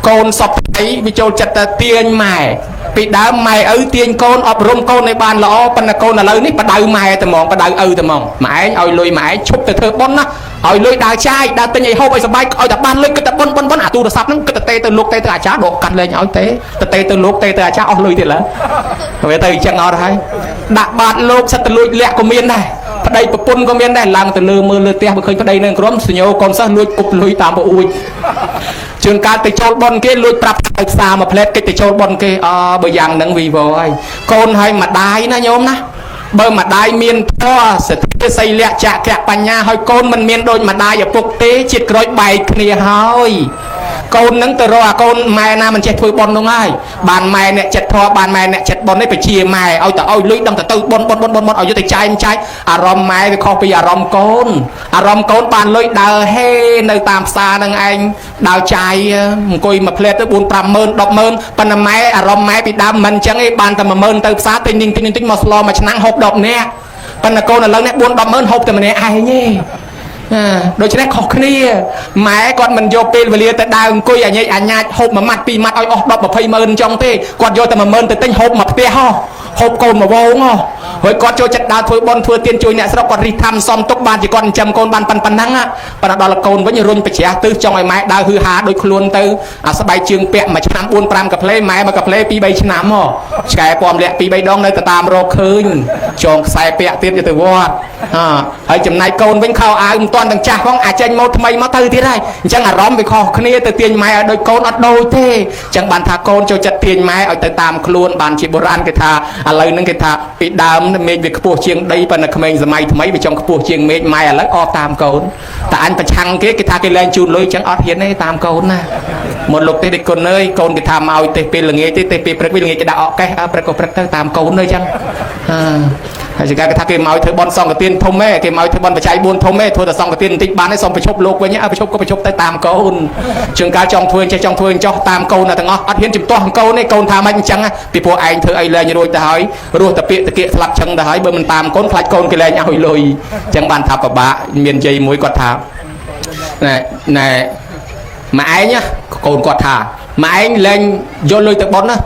កូនសពថ្ងៃវាចូលចិត្តតែទាញម៉ែពីដើមម៉ែឪទាញកូនអប់រំកូនឲ្យបានល្អប៉ុន្តែកូនឥឡូវនេះបដៅម៉ែតែហ្មងបដៅឪតែហ្មងម៉ែឯងឲ្យលុយម៉ែឯងឈប់ទៅធ្វើប៉ុនណាឲ្យលុយដើរចាយដើរទិញឲ្យហូបឲ្យសប្បាយឲ្យតែបានលុយគិតតែប៉ុនប៉ុនប៉ុនអាទូរស័ព្ទហ្នឹងគិតតែទេទៅលោកទេទៅអាចារ្យដកកាត់លេងឲ្យទេទៅទេទៅលោកទេទៅអាចារ្យអស់លុយទៀតឡើវាទៅអញ្ចឹងអត់ហើយដាក់បាតលោកសិតទៅលួចលាក់ក៏មានដែរប្តីប្រពន្ធក៏មានដែរឡើងទៅលើមើលលើផ្ទះបើឃើញប្តីនៅក្រុមសញ្ញោកូនសិស្សលួចគប់លុយតាមប្អួយ ជួនកាលទៅចូលប៉ុនគេលួចប្រាប់ទៅផ្សារមួយផ្លែតកិច្ចទៅចូលប៉ុនគេអបើយ៉ាងហ្នឹងវីវហើយកូនហើយម្ដាយណាញោមណាបើម្ដាយមានធម៌សទ្ធាសីលៈចក្របញ្ញាហើយកូនមិនមានដូចម្ដាយឪពុកទេជាតិក្រោយបែកគ្នាហើយកូននឹងទៅរកអាកូនម៉ែណាមិនចេះធ្វើប៉ុននោះហើយបានម៉ែអ្នកចិត្តធម៌បានម៉ែអ្នកចិត្តប៉ុននេះបជាម៉ែឲ្យទៅឲ្យលុយដឹងទៅទៅប៉ុនប៉ុនប៉ុនប៉ុនប៉ុនឲ្យយកទៅចាយមិនចាយអារម្មណ៍ម៉ែវាខុសពីអារម្មណ៍កូនអារម្មណ៍កូនបានលុយដើរហេនៅតាមផ្សារនឹងឯងដើរចាយអង្គុយមួយផ្លែតទៅ4 5ម៉ឺន10ម៉ឺនប៉ុន្តែម៉ែអារម្មណ៍ម៉ែពីដើមមិនអញ្ចឹងឯងបានតែ10000ទៅផ្សារទិញនេះទិញនេះទិញមកស្លមួយឆ្នាំងហូប10នាក់ប៉ុន្តែកូនឥឡូវនេះ4 10ម៉ឺនហូបតែម្នាក់ឯងទេដូច្នេះខុសគ្នាម៉ែគាត់មិនយកពេលវេលាទៅដើរអង្គុយអញអញ្ញាចហូបមួយម៉ាត់ពីរម៉ាត់ឲ្យអស់10 20ម៉ឺនចង់ទេគាត់យកតែ10000ទៅទិញហូបមួយផ្ទះហោះហូបកូនមួយវងហោះហើយគាត់ចូលចិត្តដើរធ្វើបុណ្យធ្វើទានជួយអ្នកស្រុកគាត់រិះធម្មសំទុកបានជាគាត់ចិញ្ចឹមកូនបានប៉ុណ្ណឹងប៉ុន្តែដល់កូនវិញរុញប្រជ្រះទិសចង់ឲ្យម៉ែដើរហឺហាដូចខ្លួនទៅអាស្បែកជើងពាក់មួយឆ្នាំ4 5កាផ្លេម៉ែមួយកាផ្លេ2 3ឆ្នាំហ៎ឆ្កែពំលាក់2 3ដងនៅទៅតាមរកឃើញចងខ្សែពាក់ទៀតទៅវត្តហើយចំណែកកូនវិញខោអាវមិនទាន់ទាំងចាស់ផងអាចចេញមកថ្មីមកទៅទៀតហើយអញ្ចឹងអារម្មណ៍វាខុសគ្នាទៅទាញម៉ែឲ្យដូចកូនអត់ដូចទេអញ្ចឹងបានថាកូនចូលចិត្តទាញម៉ែឲ្យទៅតាមខ្លួនបានជាបុរាណគេថាឥឡូវហ្នឹងគេថាពីដើមមេឃវាខ្ពស់ជាងដីប៉ុន្តែក្មេងសម័យថ្មីវាចង់ខ្ពស់ជាងមេឃម៉ែឥឡូវអបតាមកូនតែអញប្រឆាំងគេគេថាគេលែងជូនលុយអញ្ចឹងអត់ហ៊ានទេតាមកូនណាមុនលោកទេដូចគុណអើយកូនគេថាមកឲ្យទេពេលល្ងាចទេទេពេលព្រឹកវិញល្ងាចគេដាក់អកកេះព្រឹកក៏ព្រឹកទៅតាមកូនអញ្ចឹងហើយចកាគេថាគេមកឲ្យធ្វើបន់សង្ឃទានធំទេគេមកឲ្យធ្វើបន់បច្ច័យ4ធំទេធ្វើតែសង្ឃទានបន្តិចបានទេសូមប្រឈប់លោកវិញប្រឈប់ក៏ប្រឈប់ទៅតាមកូនជាងកាលចង់ធ្វើចេះចង់ធ្វើចោះតាមកូនទាំងអស់អត់ហ៊ានជំទាស់កូនទេកូនថាម៉េចអញ្ចឹងពីព្រោះឯងធ្វើអីលែងរួចទៅហើយរស់តែពាក្យតកៀកស្លាប់ឆឹងទៅហើយបើមិនតាមកូនខ្លាចកូនគេលែងឲ្យលុយអញ្ចឹងបានថាពិបាកមានយាយមួយគាត់ថាណែណែម៉ែឯងកូនគាត់ថាម៉ែឯងលែងយកលុយទៅបន់ណា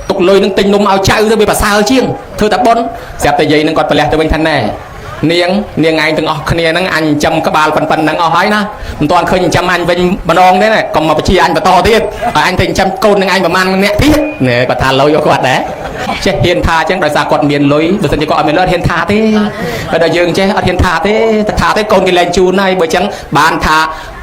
ទុកលុយនឹងទិញនំឲ្យចៅទៅវាប្រសើរជាងធ្វើតែប៉ុនស្រាប់តែយាយនឹងគាត់ប្រលះទៅវិញថាណែនាងនាងឯងទាំងអស់គ្នាហ្នឹងអញចិញ្ចឹមក្បាលប៉ុណ្ណឹងអស់ហើយណាមិនទាន់ឃើញចិញ្ចឹមអញវិញម្ដងទេណាកុំមកបញ្ជាអញបន្តទៀតឲ្យអញទៅចិញ្ចឹមកូននឹងឯងប្រហែលអ្នកទៀតណែគាត់ថាលុយឲ្យគាត់ដែរចេះហ៊ានថាអញ្ចឹងដោយសារគាត់មានលុយបើសិនជាគាត់អត់មានលុយអត់ហ៊ានថាទេហើយដល់យើងចេះអត់ហ៊ានថាទេតែថាទេកូនគេលែងជូនហើយបើអញ្ចឹងបានថ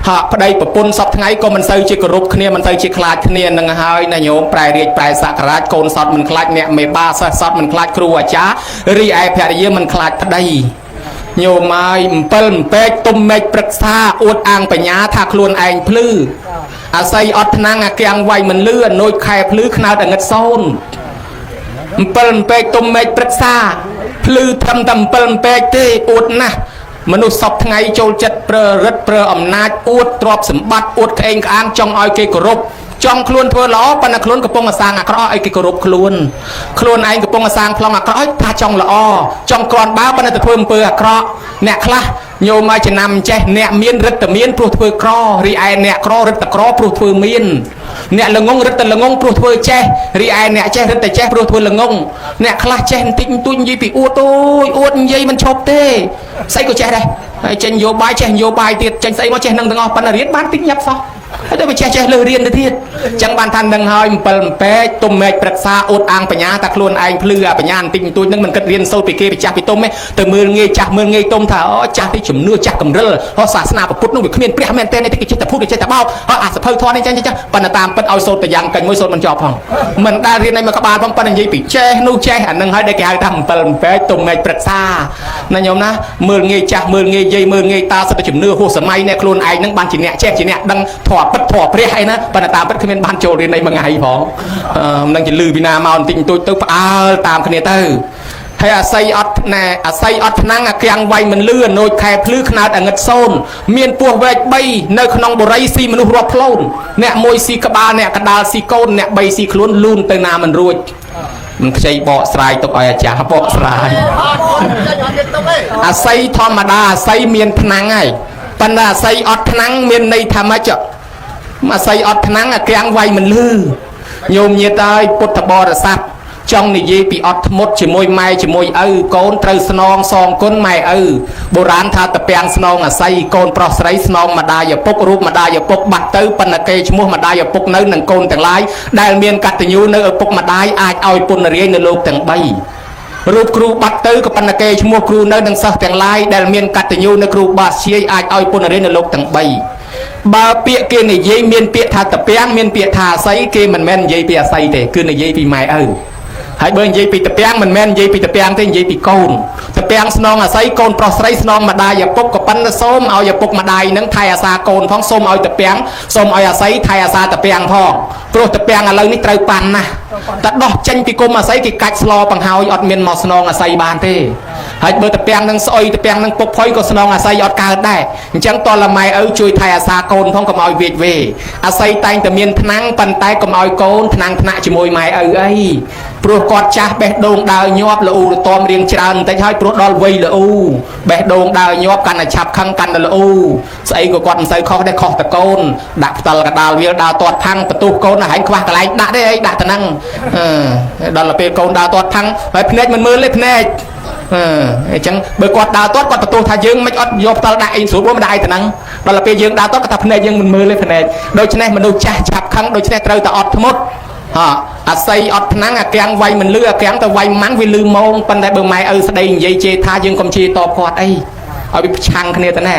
ាហាក់ប្តីប្រពន្ធសពថ្ងៃក៏មិនសូវជាគោរពគ្នាមិនសូវជាខ្លាចគ្នានឹងហើយណាញោមប្រែរាជប្រែសក្រាចកូនសតមិនខ្លាចអ្នកមេបាសិស្សសតមិនខ្លាចគ្រូអាចារ្យរីឯភរិយាមិនខ្លាចប្តីញោមហើយអំពិលអំពែកទុំមេឃព្រឹក្សាអួតអាងបញ្ញាថាខ្លួនឯងភ្លឺអាស័យអត់ថ្នាំងអាគៀងវាយមិនលឺអនុចខែភ្លឺខ្នើតអងិតសូនអំពិលអំពែកទុំមេឃព្រឹក្សាភ្លឺត្រឹមតែអំពិលអំពែកទេអួតណាស់មនុស្សសពថ្ងៃចូលចិត្តប្រើរិទ្ធប្រើអំណាចអួតទ្រព្យសម្បត្តិអួតក្អេងក្អាងចង់ឲ្យគេគោរពចង់ខ្លួនធ្វើល្អប៉ុន្តែខ្លួនកំពុងសាងអាក្រក់ឲ្យគេគោរពខ្លួនខ្លួនឯងកំពុងសាងប្លង់អាក្រក់ឲ្យថាចង់ល្អចង់ក្រាន់បើប៉ុន្តែទៅធ្វើអំពើអាក្រក់អ្នកខ្លះញោមឲ្យចំណាំចេះអ្នកមានរិទ្ធតែមានព្រោះធ្វើក្ររីឯអ្នកក្ររិទ្ធតែក្រព្រោះធ្វើមានអ្នកល្ងងរិទ្ធតែល្ងងព្រោះធ្វើចេះរីឯអ្នកចេះរិទ្ធតែចេះព្រោះធ្វើល្ងងអ្នកខ្លះចេះបន្តិចបន្តួចនិយាយពីអួតអូយអួតនិយាយមិនឈប់ទេស្អីក៏ចេះដែរហើយចេញយោបាយចេះយោបាយទៀតចេញស្អីមកចេះនឹងទាំងអស់ប៉ុន្តែរៀនបានតិចញាប់សោះហើយទៅចេះចេះលើរៀនទៅទៀតចឹងបានថានឹងហើយអំពិលអំពែកទុំមេឃព្រឹក្សាអួតអាងបញ្ញាថាខ្លួនឯងភ្លឺអាបញ្ញាបន្តិចបន្តួចនឹងមិនគិតរៀនសូត្រពីគេពីចាស់ពីទុំទេទៅមើលងាយចាស់មើលងាយទុំថាអូចាស់ទីជំនឿចាស់កម្រិលហោះសាសនាពុទ្ធនោះវាគ្មានព្រះមែនទេនេះគេចេះតែភូតគេចេះតែបោកហោះអាសភៅធម៌នេះចឹងចឹងប៉ុន្តែតាមពិតឲ្យសូត្រទៅយ៉ាងកាញ់មួយសូត្រមិនចប់ផងមិនដែលរៀនឲ្យមកក្បាលផងប៉ុន្តែនិយាយពីចេះនោះចេះអានឹងហើយដែលគេហៅថាអំពិលអំពែកទុំមេឃព្រឹក្សាណាញោមណាមើលងាយចាស់មើលងាយយាយមើលងាយតាសិតតែជំនឿហួសសម័យនេះខ្លួនឯងនឹងបានជាអ្នកចេះជាអ្នកដឹងធម៌ពិតធម៌ព្រះអីណាប៉ុន្តែតាមពិតគ្មានបានចូលរៀនអីមួយថ្ងៃផងមិនដឹងជាលឺពីណាមកបន្តិចបន្តួចទៅផ្អើលតាមគ្នាទៅហើយអាស័យអត់ណែអាស័យអត់ថ្នាំងអាគៀងវាយមិនលឺអនុចខែភ្លឺខ្នើតអងិតសូនមានពោះវែក3នៅក្នុងបុរីស៊ីមនុស្សរាប់ផ្លូនអ្នកមួយស៊ីក្បាលអ្នកកដាលស៊ីកូនអ្នក3ស៊ីខ្លួនលូនទៅណាមិនរួចមិនខ្ចីបកស្រាយទុកឲ្យអាចារ្យបកស្រាយអាស័យធម្មតាអាស័យមានថ្នាំងហើយប៉ុន្តែអាស័យអត់ថ្នាំងមានន័យថាម៉េច? អាស័យអត់ថ្នាំងអាកាំងវាយមិនលឺញោមញាតហើយពុទ្ធបរិស័ទចង់និយាយពីអត់ធ្មត់ជាមួយម៉ែជាមួយឪកូនត្រូវស្នងសងគុណម៉ែឪបុរាណថាតពាំងស្នងអាស័យកូនប្រុសស្រីស្នងម្ដាយឪពុករូបម្ដាយឪពុកបាត់ទៅប៉ុន្តែគេឈ្មោះម្ដាយឪពុកនៅនឹងកូនទាំងឡាយដែលមានកតញ្ញូនៅឪពុកម្ដាយអាចឲ្យពុនរាយនៅលោកទាំង3រូបគ្រូបាត់ទៅក៏ប៉ុន្តែគេឈ្មោះគ្រូនៅនឹងសិស្សទាំងឡាយដែលមានកតញ្ញូនៅគ្រូបាស្យាយអាចឲ្យពុនរាយនៅលោកទាំង3បើពាក្យគេនិយាយមានពាក្យថាតពាំងមានពាក្យថាអាស័យគេមិនមែននិយាយពីអាស័យទេគឺនិយាយពីម៉ែឪហើយបើនិយាយពីតពាំងមិនមែននិយាយពីតពាំងទេនិយាយពីកូនតពាំងស្នងអាស័យកូនប្រុសស្រីស្នងម្ដាយឪពុកក៏ប៉ុន្តែសូមឲ្យឪពុកម្ដាយនឹងថែអាសាកូនផងសូមឲ្យតពាំងសូមឲ្យអាស័យថែអាសាតពាំងផងព្រោះតពាំងឥឡូវនេះត្រូវប៉ាន់ណាស់តែដោះចេញពីគុំអាស័យគេកាច់ស្លបង្ហើយអត់មានមកស្នងអាស័យបានទេហើយបើតពាំងនឹងស្អុយតពាំងនឹងពុកផុយក៏ស្នងអាស័យអត់កើតដែរអញ្ចឹងតលម៉ែឪជួយថែអាសាកូនផងកុំឲ្យវៀចវេអាស័យតែងតែមានថ្នាំងប៉ុន្តែកុំឲ្យកូនថ្នាំងថ្នាក់ជាមួយម៉ែឪអីព្រោះគាត់ចាស់បេះដូងដើរញាប់ល្អូរតំរៀងច្រើនបន្តិចហើយព្រោះដល់វ័យល្អូបេះដូងដើរញាប់កាន់តែឆាប់ខឹងកាន់តែល្អូស្អីក៏គាត់មិនសូវខុសដែរខុសតកូនដាក់ផ្តិលកដាលវាលដើរទាត់ផាំងបន្ទុះកូនហែងខ្វះកន្លែងដាក់ទេអីដាក់ទៅហ្នឹងដល់ទៅពេលកូនដើរទាត់ផាំងហើយភ្នែកមិនមើលទេភ្នែកអញ្ចឹងបើគាត់ដើរទាត់គាត់បន្ទោសថាយើងមិនអត់យកផ្តិលដាក់អីស្រួលមិនដាក់អីទៅហ្នឹងដល់ទៅពេលយើងដើរទាត់គាត់ថាភ្នែកយើងមិនមើលទេភ្នែកដូច្នេះមនុស្សចាស់ឆាប់ខឹងដូច្នេះត្រូវតែអត់ធ្មត់ហ่าអាស័យអត់ថ្នាំងអាកាំងវាយមិនលឺអាកាំងទៅវាយម៉ាំងវាលឺម៉ងប៉ុន្តែបើម៉ែឪស្ដីនិយាយជេរថាយើងកុំជេរតបគាត់អីឲ្យវាប្រឆាំងគ្នាទៅណែ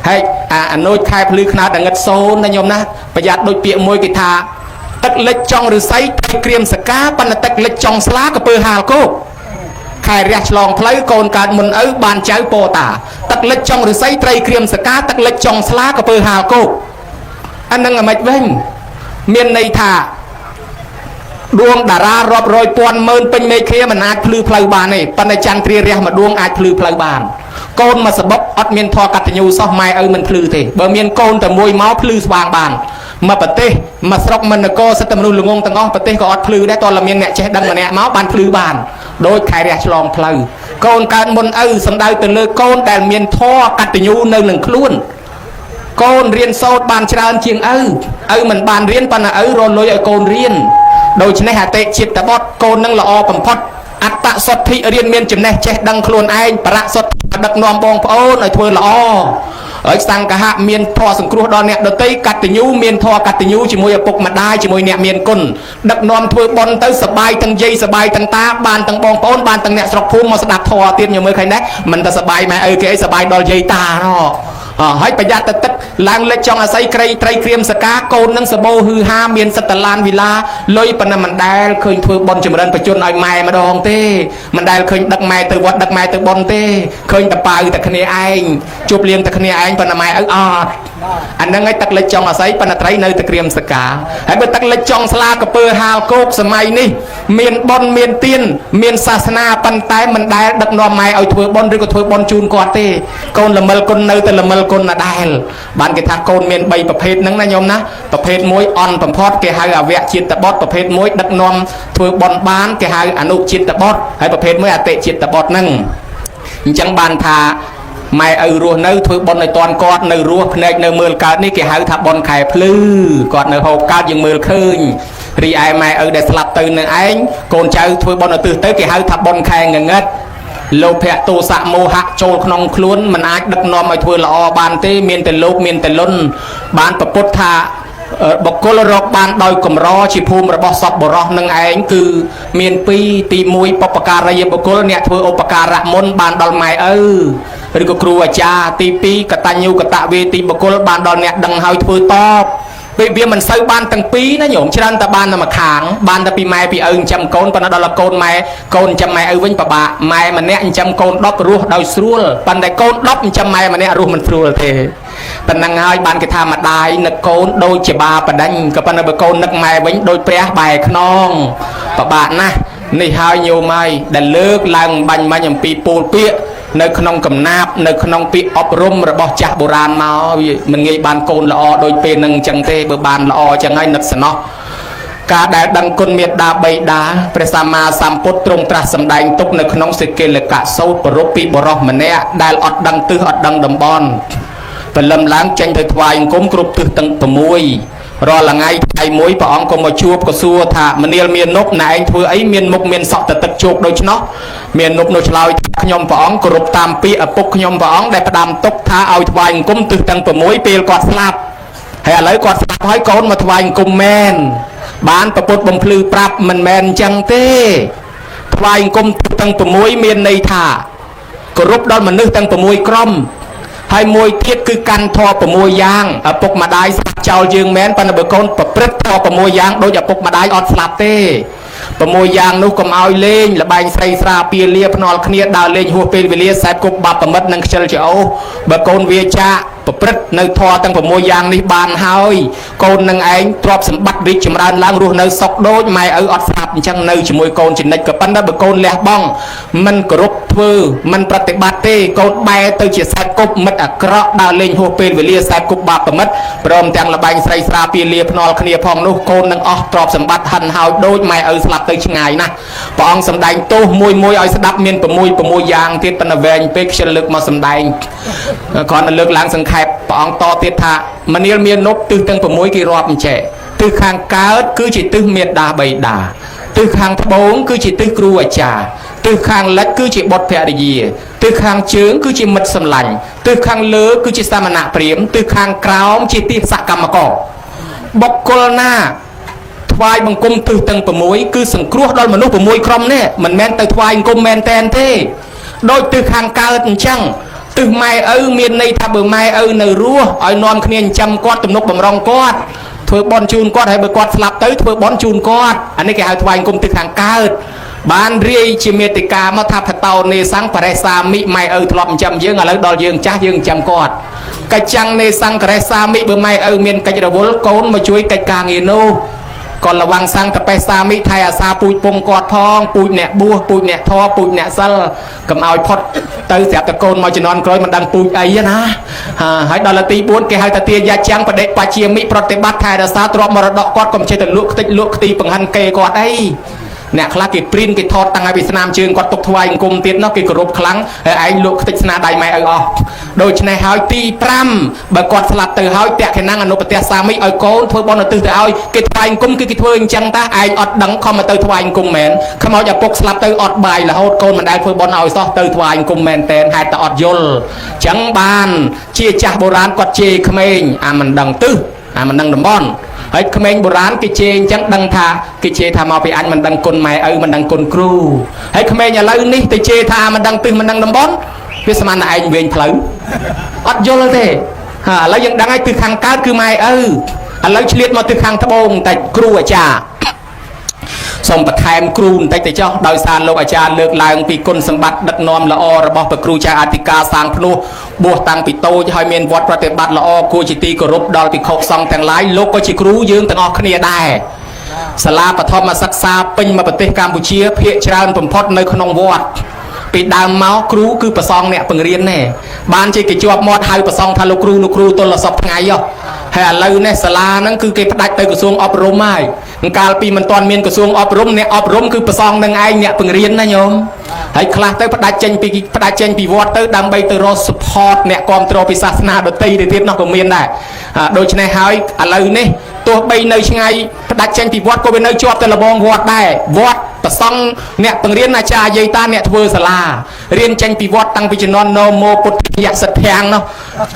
ហើយអាអាណូចខែភ្លឺខ្នោតងឹតសូនណាញោមណាប្រយ័ត្នដូចពាក្យមួយគេថាទឹកលិចចង់ឫស្សីត្រីក្រៀមសកាប៉ុន្តែទឹកលិចចង់ស្លាកពើហាលគោកខែរះឆ្លងផ្លូវកូនកើតមុនឪបានចៅពោតាទឹកលិចចង់ឫស្សីត្រីក្រៀមសកាទឹកលិចចង់ស្លាកពើហាលគោកអានឹងអាម៉េចវិញមានន័យថាដួងតារារាប់រយពាន់ម៉ឺនពេញមេឃាមិនអាចភ្លឺផ្លូវបានទេប៉ុន្តែចន្ទ្រារះមួយដួងអាចភ្លឺផ្លូវបានកូនមួយសបុកអត់មានធម៌កតញ្ញូសោះម៉ែឪមិនភ្លឺទេបើមានកូនតែមួយមកភ្លឺស្វាងបានមួយប្រទេសមួយស្រុកមួយនគរសិតតែមនុស្សល្ងងទាំងអស់ប្រទេសក៏អត់ភ្លឺដែរតើមានអ្នកចេះដឹងម្នាក់មកបានភ្លឺបានដោយខែរះឆ្លងផ្លូវកូនកើតមុនឪសំដៅទៅលើកូនដែលមានធម៌កតញ្ញូនៅនឹងខ្លួនកូនរៀនសូត្របានច្រើនជាងឪឪមិនបានរៀនប៉ុន្តែឪរលុយឲ្យកូនរៀនដូច្នេះអតិជាតិបុត្រកូននឹងល្អបំផុតអត្តសុទ្ធិរៀនមានចំណេះចេះដឹងខ្លួនឯងបរសុទ្ធិដឹកនាំបងប្អូនឲ្យធ្វើល្អហើយសង្ឃៈមានធម៌សង្គ្រោះដល់អ្នកដទៃកតញ្ញូមានធម៌កតញ្ញូជាមួយឪពុកម្ដាយជាមួយអ្នកមានគុណដឹកនាំធ្វើបុណ្យទៅសបាយទាំងយាយសបាយទាំងតាបានទាំងបងប្អូនបានទាំងអ្នកស្រុកភូមិមកស្ដាប់ធម៌ទៀតញមើលឃើញដែរមិនតែសបាយម៉ែឪគេអីសបាយដល់យាយតាណោះហើយប្រយ័ត្នទៅទឹកឡើងលិចចង់អាស័យក្រីត្រីក្រៀមសកាកូននឹងសបោហឺហាមានសិតតឡានវិឡាលុយប៉ុណ្ណាមិនដែលឃើញធ្វើបុណ្យចម្រើនបជនឲ្យម៉ែម្ដងទេមិនដែលឃើញដឹកម៉ែទៅវត្តដឹកម៉ែទៅបុណ្យទេឃើញតប៉ៅតែគ្នាឯងជួបលៀងតែគ្នាឯងប៉ុន្តែម៉ែឪអត់អាហ្នឹងឯងទឹកលិចចង់អាស័យប៉ុន្តែត្រីនៅតែក្រៀមសកាហើយបើទឹកលិចចង់ស្លាកពើហាលគោកសម័យនេះមានបុណ្យមានទានមានសាសនាប៉ុន្តែមិនដែលដឹកនាំម៉ែឲ្យធ្វើបុណ្យឬក៏ធ្វើបុណ្យជូនគាត់ទេកូនល្មិលគុណនៅតែល្មិលគុណដដែលបានគេថាកូនមាន3ប្រភេទហ្នឹងណាញោមណាប្រភេទមួយអន់បំផុតគេហៅអវៈជាតិបុត្រប្រភេទមួយដឹកនាំធ្វើបុណ្យបានគេហៅអនុជាតិបុត្រហើយប្រភេទមួយអតិជាតិបុត្រហ្នឹងអញ្ចឹងបានថាម៉ែឪរស់នៅធ្វើបុណ្យឲ្យតន់គាត់នៅរស់ភ្នែកនៅមើលកើតនេះគេហៅថាបុណ្យខែភ្លឺគាត់នៅហូបកើតយើងមើលឃើញរីឯម៉ែឪដែលស្លាប់ទៅនឹងឯងកូនចៅធ្វើបុណ្យឲ្យទិសទៅគេហៅថាបុណ្យខែងងឹតលោភៈទោសៈមោហៈចូលក្នុងខ្លួនមិនអាចដឹកនាំឲ្យធ្វើល្អបានទេមានតែលោកមានតែលុនបានប្រពុតថាបុគ្គលរកបានដោយកម្រជាភូមិរបស់សពបរោះនឹងឯងគឺមានពីរទី1បពការីយបុគ្គលអ្នកធ្វើឧបការៈមុនបានដល់ម៉ែឪឬក៏គ្រូអាចារ្យទី2កតញ្ញូកតវេទីបុគ្គលបានដល់អ្នកដឹងហើយធ្វើតបពេលវាមិនសូវបានទាំងពីរណាញោមច្រើនតែបានតែមួយខាងបានតែពីម៉ែពីឪចិញ្ចឹមកូនប៉ុន្តែដល់កូនម៉ែកូនចិញ្ចឹមម៉ែឪវិញពិបាកម៉ែម្នាក់ចិញ្ចឹមកូន10រស់ដោយស្រួលប៉ុន្តែកូន10ចិញ្ចឹមម៉ែម្នាក់រស់មិនស្រួលទេប៉ុណ្ណឹងហើយបានគេថាម្ដាយនឹកកូនដូចជាបាបដិញក៏ប៉ុន្តែបើកូននឹកម៉ែវិញដូចព្រះបែរខ្នងពិបាកណាស់នេះហើយញោមហើយដែលលើកឡើងបាញ់មាញ់អំពីពូលពាក្យនៅក្នុងកំណាបនៅក្នុងពាក្យអប់រំរបស់ចាស់បុរាណមកវាមិនងាយបានកូនល្អដូចពេលនឹងអញ្ចឹងទេបើបានល្អអញ្ចឹងហើយនឹកសំណោះការដែលដឹងគុណមេត្តាបិតាព្រះសម្មាសម្ពុទ្ធទ្រង់ត្រាស់សម្ដែងទុកនៅក្នុងសិកិលកសោតប្រពពីបុរសម្នាក់ដែលអត់ដឹងទិសអត់ដឹងតំបន់ព្រលឹមឡើងចេញទៅថ្វាយអង្គមគ្រប់ទិសទាំង6 រាល់ថ្ងៃថ្ងៃមួយព្រះអង្គក៏មកជួបក៏សួរថាមនាលមាននប់ណែឯងធ្វើអីមានមុខមានសក់តទឹកជោគដូច្នោះមាននប់នោះឆ្លើយថាខ្ញុំព្រះអង្គគោរពតាមពាក្យឪពុកខ្ញុំព្រះអង្គដែលផ្ដាំទុកថាឲ្យថ្វាយអង្គមទិសទាំង6ពេលគាត់ស្លាប់ហើយឥឡូវគាត់ស្លាប់ហើយកូនមកថ្វាយអង្គមមែនបានប្រពុតបំភ្លឺប្រាប់មិនមែនអញ្ចឹងទេថ្វាយអង្គមទិសទាំង6មានន័យថាគោរពដល់មនុស្សទាំង6ក្រុមហើយមួយទៀតគឺកាន់ធម៌6យ៉ាងឪពុកម្ដាយស្លាប់ចោលយើងមែនប៉ុន្តែបើកូនប្រព្រឹត្តធម៌6យ៉ាងដូចឪពុកម្ដាយអត់ស្លាប់ទេ6យ៉ាងនោះកុំឲ្យលេងលបែងស្រីស្រាពៀលាភ្នាល់គ្នាដើរលេងហួសពេលវេលាសែបគប់បាបប្រមិតនិងខ្ជិលច្អូសបើកូនវាចាកប្រព្រឹត្តនៅធម៌ទាំង6យ៉ាងនេះបានហើយកូននឹងឯងទ្រព្យសម្បត្តិរីកចម្រើនឡើងរស់នៅសុខដូចម៉ែឪអត់ស្លាប់អញ្ចឹងនៅជាមួយកូនចំណិចក៏ប៉ុន្តែបើកូនលះបង់មិនគោរពធ្វើមិនប្រតិបត្តិទេកូនបែរទៅជាសែបគប់មិត្តអាក្រក់ដើរលេងហួសពេលវេលាសែបគប់បាបប្រមិតព្រមទាំងលបែងស្រីស្រាពៀលាភ្នាល់គ្នាផងនោះកូននឹងអស់ទ្រព្យសម្បត្តិហិនហោចដូចម៉ែឪស្លាប់ទៅឆ្ងាយណាស់ព្រះអង្គសម្ដែងទោសមួយមួយឲ្យស្ដាប់មាន6 6យ៉ាងទៀតប៉ុន្តែវែងពេកខ្ញុំលើកមកសម្ដែងគ្រាន់តែលើកឡើងសង្ខេបព្រះអង្គតទៀតថាមនាលមាននប់ទិសទាំង6គេរាប់អញ្ចេះទិសខាងកើតគឺជាទិសមេដាបៃតាទិសខាងត្បូងគឺជាទិសគ្រូអាចារ្យទិសខាងលិចគឺជាបុត្រភរិយាទិសខាងជើងគឺជាមិត្តសម្លាញ់ទិសខាងលើគឺជាសមណៈព្រាហ្មណ៍ទិសខាងក្រោមជាទិសកម្មករបុគ្គលណាថ្វាយបង្គំទិសទាំង6គឺសង្គ្រោះដល់មនុស្ស6ក្រុមនេះមិនមែនទៅថ្វាយបង្គំមែនតែនទេដោយទិសខាងកើតអញ្ចឹងទិសម៉ែឪមានន័យថាបើម៉ែឪនៅរស់ឲ្យនាំគ្នាចិញ្ចឹមគាត់ទំនុកបំរុងគាត់ធ្វើបន់ជូនគាត់ហើយបើគាត់ស្លាប់ទៅធ្វើបន់ជូនគាត់អានេះគេហៅថ្វាយបង្គំទិសខាងកើតបានរាយជាមេតិកាមកថាផតោនេសង្ឃបរិសាមិម៉ែឪធ្លាប់ចិញ្ចឹមយើងឥឡូវដល់យើងចាស់យើងចិញ្ចឹមគាត់កិច្ចចាំងនេសង្ឃរិសាមិបើម៉ែឪមានកិច្ចរវល់កូនមកជួយកិច្ចការងារនោះក៏លវាំងសង្ឃតបេសាមិថៃអាសាពូជពងគាត់ផងពូជអ្នកបួសពូជអ្នកធរពូជអ្នកសិលកុំឲ្យផុតទៅស្រាប់តែកូនមកជំនាន់ក្រោយមិនដឹងពូជអីណាហើយដល់ទី4គេហៅថាទាយាចាំងបដិបជាមិប្រតិបត្តិថែរក្សាទ្រព្យមរតកគាត់កុំចេះតែលក់ខ្ទេចលក់ខ្ទីបង្ហាន់គេគាត់អីអ្នកខ្លះគេព្រីនគេថតតាំងឲ្យពីស្នាមជើងគាត់ទុកថ្វាយអង្គមទៀតនោះគេគោរពខ្លាំងហើយឯងលក់ខ្ទេចស្នាដៃម៉ែឪអស់ដូច្នេះហើយទី5បើគាត់ស្លាប់ទៅហើយតក្កណាំងអនុប្រទេសសាមិឲ្យកូនធ្វើបុណ្យឧទ្ទិសទៅឲ្យគេថ្វាយអង្គមគឺគេធ្វើអញ្ចឹងតាឯងអត់ដឹងខំមកទៅថ្វាយអង្គមមែនខ្មោចឪពុកស្លាប់ទៅអត់បាយរហូតកូនមិនដែលធ្វើបុណ្យឲ្យសោះទៅថ្វាយអង្គមមែនតែនហេតុតែអត់យល់អញ្ចឹងបានជាចាស់បុរាណគាត់ជេរក្មេងអាមិនដឹងទិសអាមិនដឹងតំបន់ហើយក្មេងបុរាណគេជេរអញ្ចឹងដឹងថាគេជេរថាមកពីអញមិនដឹងគុណម៉ែឪមិនដឹងគុណគ្រូហើយក្មេងឥឡូវនេះទៅជេរថាមិនដឹងទិសមិនដឹងតំបន់វាស្មានតែឯងវិញផ្លូវអត់យល់ទេហាឥឡូវយើងដឹងហើយទិសខាងកើតគឺម៉ែឪឥឡូវឆ្លៀតមកទិសខាងត្បូងបន្តិចគ្រូអាចារ្យសូមបន្ថែមគ្រូបន្តិចទៅចុះដោយសារលោកអាចារ្យលើកឡើងពីគុណសម្បត្តិដឹកនាំល្អរបស់ព្រះគ្រូចៅអធិការសាងភ្នោះបួសតាំងពីតូចហើយមានវត្តប្រតិបត្តិល្អគួរជាទីគោរពដល់ភិក្ខុសង្ឃទាំងឡាយលោកក៏ជាគ្រូយើងទាំងអស់គ្នាដែរសាលាបឋមសិក្សាពេញមួយប្រទេសកម្ពុជាភាគច្រើនបំផុតនៅក្នុងវត្តពីដើមមកគ្រូគឺប្រសងអ្នកបង្រៀនណែបានជាគេជាប់មាត់ហៅប្រសងថាលោកគ្រូលោកគ្រូទល់សពថ្ងៃហ៎ហើយឥឡូវនេះសាលាហ្នឹងគឺគេផ្ដាច់ទៅក្រសួងអប់រំហើយកាលពីមិនទាន់មានក្រសួងអប់រំអ្នកអប់រំគឺប្រសងនឹងឯងអ្នកបង្រៀនណាញោមហើយខ្លះទៅផ្ដាច់ចេញពីផ្ដាច់ចេញពីវត្តទៅដើម្បីទៅរក support អ្នកគ្រប់គ្រងពីសាសនាដទៃទៅទៀតនោះក៏មានដែរដូច្នេះហើយឥឡូវនេះទោះបីនៅឆ្ងាយផ្ដាច់ចេញពីវត្តក៏វានៅជាប់ទៅលបងវត្តដែរវត្តប្រសង់អ្នកបង្រៀនអាចារ្យយាយតាអ្នកធ្វើសាលារៀនចេញពីវត្តតាំងពីជំនាន់នមោពុទ្ធិយសិទ្ធាំងនោះ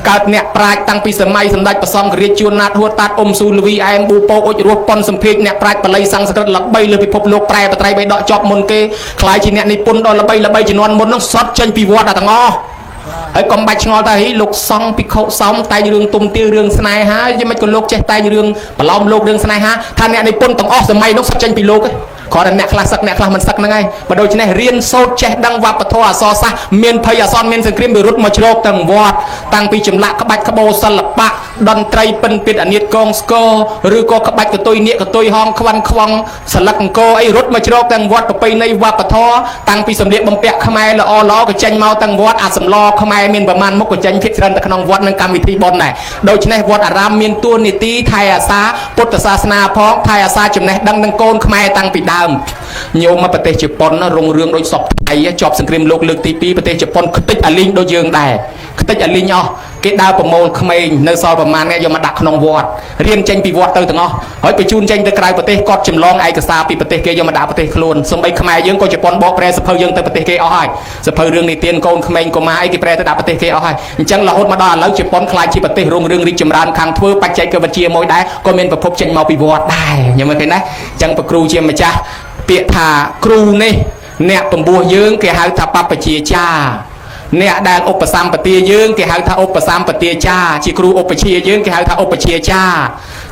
កើតអ្នកប្រាជ្ញតាំងពីសម័យសម្ដេចព្រះសង្ឃរាជជួនណាតហួតតាតអ៊ុំស៊ូលវីអែមប៊ូប៉ូអុចរស់ប៉ុនសំភាជអ្នកប្រាជ្ញបាលីសំស្ក្រឹតល្បីលើពិភពលោកប្រែបត្រៃបីដកជាប់មុនគេខ្លាយជាអ្នកនិពន្ធដ៏ល្បីល្បីជំនាន់មុននោះសុទ្ធចេញពីវត្តទាំងអស់ហើយកុំបាច់ឆ្ងល់ថាហីលោកសង្ឃភិក្ខុសោមតែងរឿងទុំទាវរឿងស្នេហាយមិនក៏លោកចេះតែងរឿងប្រឡោមលោករឿងស្នេហាថាអ្នកនិពន្ធទាំងអស់សម័យនោះសុទ្ធចេញពីលោកឯងគ្រាន់តែអ្នកខ្លះសឹកអ្នកខ្លះមិនសឹកហ្នឹងឯងបើដូច្នេះរៀនសូត្រចេះដឹងវប្បធម៌អក្សរសាស្ត្រមានភ័យអសន្នមានសង្គ្រាមវារត់មកជ្រកទាំងវត្តតាំងពីចម្លាក់ក្បាច់ក្បូរសិល្បៈតន្ត្រីពិនពិតអានិតកងស្គរឬក៏ក្បាច់កតុយនាគកតុយហងខ្វាន់ខ្វងសលឹកអង្គអីរត់មកជ្រកទាំងវត្តប្រពៃណីវប្បធម៌តាំងពីសម្លៀកបំពាក់ខ្មែរល្អល្អក៏ចេញមកទាំងវត្តអាសម្លខ្មែរមានប្រមាណមុខក៏ចេញភាគច្រើនទៅក្នុងវត្តនិងកម្មវិធីបុណ្យដែរដូច្នេះវត្តអារាមមានតួនាទីថែអាសាពុទ្ធសាសនាផងថែអាសាចំណេះដឹងនឹងកូនខ្មែរតាំងពីដើមញោមមកប្រទេសជប៉ុនរុងរឿងដូចសពថ្ងៃជាប់សង្គ្រាមលោកលើកទី2ប្រទេសជប៉ុនខ្ទេចអាលីងដូចយើងដែរខ្ទេចអាលីងអស់ គេដើរប្រមូលក្មេងនៅសល់ប្រមាណអ្នកយកមកដាក់ក្នុងវត្តរៀនចេញពីវត្តទៅទាំងអស់ហើយបញ្ជូនចេញទៅក្រៅប្រទេសគាត់ចម្លងឯកសារពីប្រទេសគេយកមកដាក់ប្រទេសខ្លួនសូម្បីខ្មែរយើងក៏ជប៉ុនបកប្រែសភៅយើងទៅប្រទេសគេអស់ហើយសភៅរឿងនិទានកូនក្មេងកុមារអីគេប្រែទៅដាក់ប្រទេសគេអស់ហើយអញ្ចឹងរហូតមកដល់ឥឡូវជប៉ុនក្លាយជាប្រទេសរុងរឿងរីកចម្រើនខាងធ្វើបច្ចេកវិទ្យាមួយដែរក៏មានប្រភពចេញមកពីវត្តដែរញ៉ឹងឃើញណាអញ្ចឹងប្រគ្រូជាម្ចាស់ពាក្យថាគ្រូនេះអ្នកពំពោះយើងគេហៅថាបព្វជិចា អ្នកដែលឧបសម្បទាយើងគេហៅថាឧបសម្បទាចាជាគ្រូឧបជាយើងគេហៅថាឧបជាចា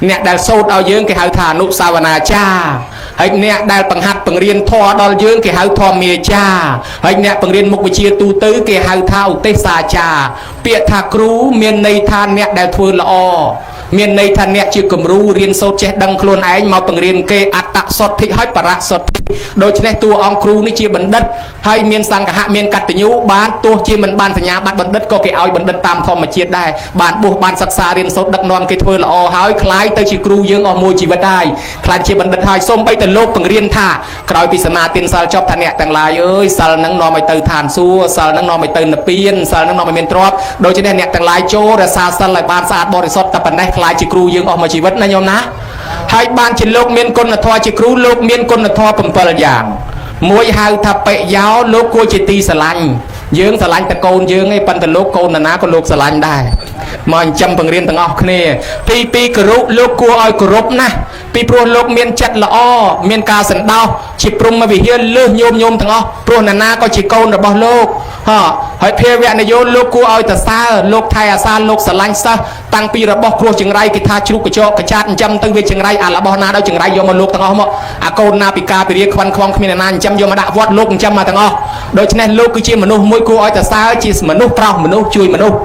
អ្នកដែលសូត្រឲ្យយើងគេហៅថាអនុសាវនាចាហើយអ្នកដែលបង្ហាត់បង្រៀនធម៌ដល់យើងគេហៅធម្មាចាហើយអ្នកបង្រៀនមុខវិជ្ជាទូទៅគេហៅថាឧទេសសាចាពាក្យថាគ្រូមានន័យថាអ្នកដែលធ្វើល្អមានន័យថាអ្នកជាគំរូរៀនសូត្រចេះដឹងខ្លួនឯងមកបង្រៀនគេអត្តសទ្ធិហើយបរសទ្ធិដូច្នេះតួអង្គគ្រូនេះជាបណ្ឌិតហើយមានសង្ឃៈមានកតញ្ញូបានទោះជាមិនបានសញ្ញាបត្របណ្ឌិតក៏គេឲ្យបណ្ឌិតតាមធម្មជាតិដែរបានបួសបានសិក្សារៀនសូត្រដឹកនាំគេធ្វើល្អហើយคล้ายទៅជាគ្រូយើងអស់មួយជីវិតហើយคล้ายជាបណ្ឌិតហើយសូម្បីតែលោកបង្រៀនថាក្រោយពីសមាទានសិលចប់ថាអ្នកទាំងឡាយអើយសិលនឹងនាំឲ្យទៅឋានសួគ៌សិលនឹងនាំឲ្យទៅនិព្វានសិលនឹងនាំឲ្យមានទ្រព្យដូច្នេះអ្នកទាំងឡាយចូលរក្សាសិលឲ្យបានស្អាតបរិសុទ្ធតែប៉ុណ្ណេះคล้ายជាគ្រូយើងអស់មួយជីវិតណាញោមណាហើយបានជាលោកមានគុណធម៌ជាគ្រូលោកមានគុណធម៌7យ៉ាងមួយហៅថាបិយោលោកគួរជាទីស្រឡាញ់យើងស្រឡាញ់តកូនយើងឯងប៉ុន្តែលោកកូនណាក៏លោកស្រឡាញ់ដែរមកចិញ្ចឹមបង្រៀនទាំងអស់គ្នាទី2គោរពលោកគួរឲ្យគោរពណាស់ពីព្រោះលោកមានចិត្តល្អមានការសន្តោសជាព្រហ្មវិហារលើសញោមញោមទាំងអស់ព្រោះណានាក៏ជាកូនរបស់លោកហ่าហើយភាវៈនយោលោកគួរឲ្យតសើលោកថែអាសាលោកស្រឡាញ់សិស្សតាំងពីរបស់គ្រោះចង្រៃគេថាជ្រូកកញ្ចក់កចាតចិញ្ចឹមទៅវាចង្រៃអារបស់ណាដល់ចង្រៃយកមកលោកទាំងអស់មកអាកូនណាពិការពិរាខ្វាន់ខ្វងគ្មានណាចិញ្ចឹមយកមកដាក់វត្តលោកចិញ្ចឹមមកទាំងអស់ដូច្នេះលោកគឺជាមនុស្សមួយគួរឲ្យតសើជាមនុស្សប្រោសមនុស្សជួយមនុស្ស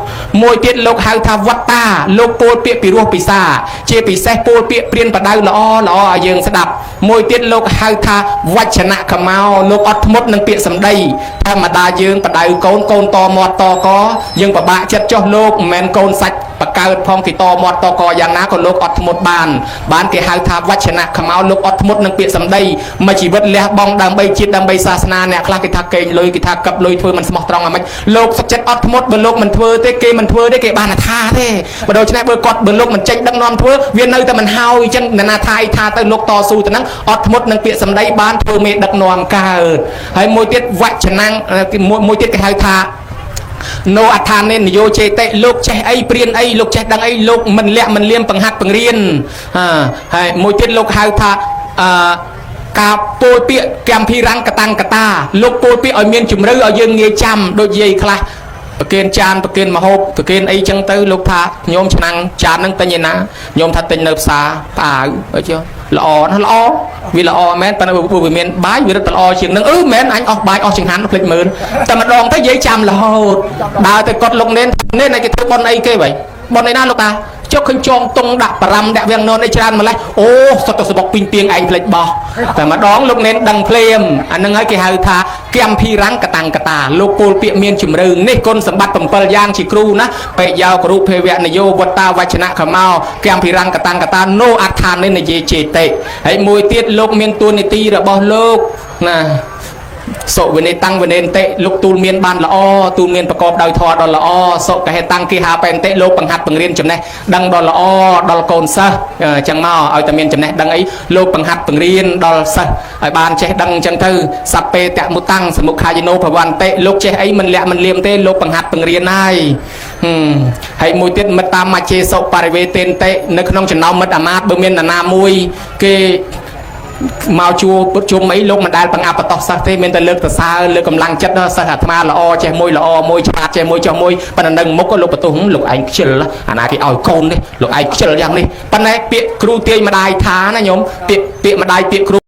មួយទៀតលោកហៅថាវត្តាលោកពោលពាក្យពិរោះពិសាជាពិសេសពោលពាក្យព្រានបដៅល្អល្អឲ្យយើងស្ដាប់មួយទៀតលោកហៅថាវចនៈកមោលោកអត់ធ្មត់នឹងពាក្យសម្ដីធម្មតាយើងបដៅកូនកូនតមាត់តកយើងពិបាកចិត្តចុះលោកមិនមែនកូនសាច់បកើតផងគេតមាត់តកយ៉ាងណាក៏លោកអត់ធ្មត់បានបានគេហៅថាវចនៈកមោលោកអត់ធ្មត់នឹងពាក្យសម្ដីមួយជីវិតលះបង់ដើម្បីជាតិដើម្បីសាសនាអ្នកខ្លះគេថាកេងលុយគេថាកឹបលុយធ្វើមិនស្មោះត្រង់អាម៉េចលោកសុខចិត្តអត់ធ្មត់បើលោកមិនធ្វើទេគេមិនធ្វើទេគេបានថាទេបើដូច្នេះបើគាត់បើលោកមិនចេញដឹកនាំធ្វើវានៅតែមិនហើយអញ្ចឹងនរណាថាអីថាទៅលោកតស៊ូទៅហ្នឹងអត់ធ្មត់នឹងពាក្យសម្ដីបានធ្វើមេដឹកនាំកើតហើយមួយទៀតវចនៈមួយទៀតគេហៅថាណូអដ្ឋានេនយោចេតិលោកចេះអីព្រៀនអីលោកចេះដឹងអីលោកមិនលាក់មិនលៀមបង្ហាត់បង្រៀនហើយមួយទៀតលោកហៅថាអឺការពោលពាក្យកម្មភិរੰកតាំងកតាលោកពោលពាក្យឲ្យមានជំរឿឲ្យយើងងាយចាំដូចយាយខ្លះប្រគេនចានប្រគេនមហូបប្រគេនអីចឹងទៅលោកថាញោមឆ្នាំងចានហ្នឹងទិញឯណាញោមថាទិញនៅផ្សារផ្អាវអីចុះល្អណាស់ល្អវាល្អមែនប៉ុន្តែបើវាមានបាយវារឹតតែល្អជាងនឹងអឺមែនអញអស់បាយអស់ចង្ហាន់ភ្លេចមើលតែម្ដងទៅយាយចាំរហូតដើរទៅកត់លោកនេននេនឯគេធ្វើប៉ុនអីគេវ៉ៃប៉ុនអីណាលោកតាចុះឃើញចងតុងដាក់បារំដាក់វាំងននអីច្រើនម្លេះអូសុទ្ធតែសបុកពីងពីងឯងភ្លេចបោះតែម្ដងលោកនេនដឹងភ្លាមអានឹងហើយគេហៅថាកម្មភិរੰកតាំងកតាលោកពោលពាក្យមានជំរឿនេះគុណសម្បត្តិ7យ៉ាងជាគ្រូណាបិយោគរុភវៈនយោវត្តាវចនៈខមោកម្មភិរੰកតាំងកតាណូអដ្ឋានិនយេចេតិហើយមួយទៀតលោកមានទួនាទីរបស់លោកណាសុវិនេតាំងវិនេនតិលោកទូលមានបានល្អទូលមានប្រកបដោយធម៌ដ៏ល្អសុកហេតាំងគិហាបេនតិលោកបង្ហាត់បង្រៀនចំណេះដឹងដ៏ល្អដល់កូនសិស្សអញ្ចឹងមកឲ្យតែមានចំណេះដឹងអីលោកបង្ហាត់បង្រៀនដល់សិស្សឲ្យបានចេះដឹងអញ្ចឹងទៅសព្ពេតមុតាំងសមុខាយនោភវន្តិលោកចេះអីមិនលាក់មិនលៀមទេលោកបង្ហាត់បង្រៀនហើយហើយមួយទៀតមិត្តតាមមច្ឆេសុបរិវេទេនតិនៅក្នុងចំណោមមិត្តអាមាត្យបើមាននរណាមួយគេមកជួពុទ្ធជុំអីលោកមិនដែលបង្អាប់បតោះសិស្សទេមានតែលើកសរសើរលើកកម្លាំងចិត្តដល់សិស្សអាត្មាល្អចេះមួយល្អមួយឆ្លាតចេះមួយចុះមួយប៉ុន្តែនឹងមុខលោកបន្ទោសលោកឯងខ្ជិលអាណាគេឲ្យកូននេះលោកឯងខ្ជិលយ៉ាងនេះប៉ុន្តែពាក្យគ្រូទាយម្ដាយថាណាញោមពាក្យម្ដាយពាក្យគ្រូ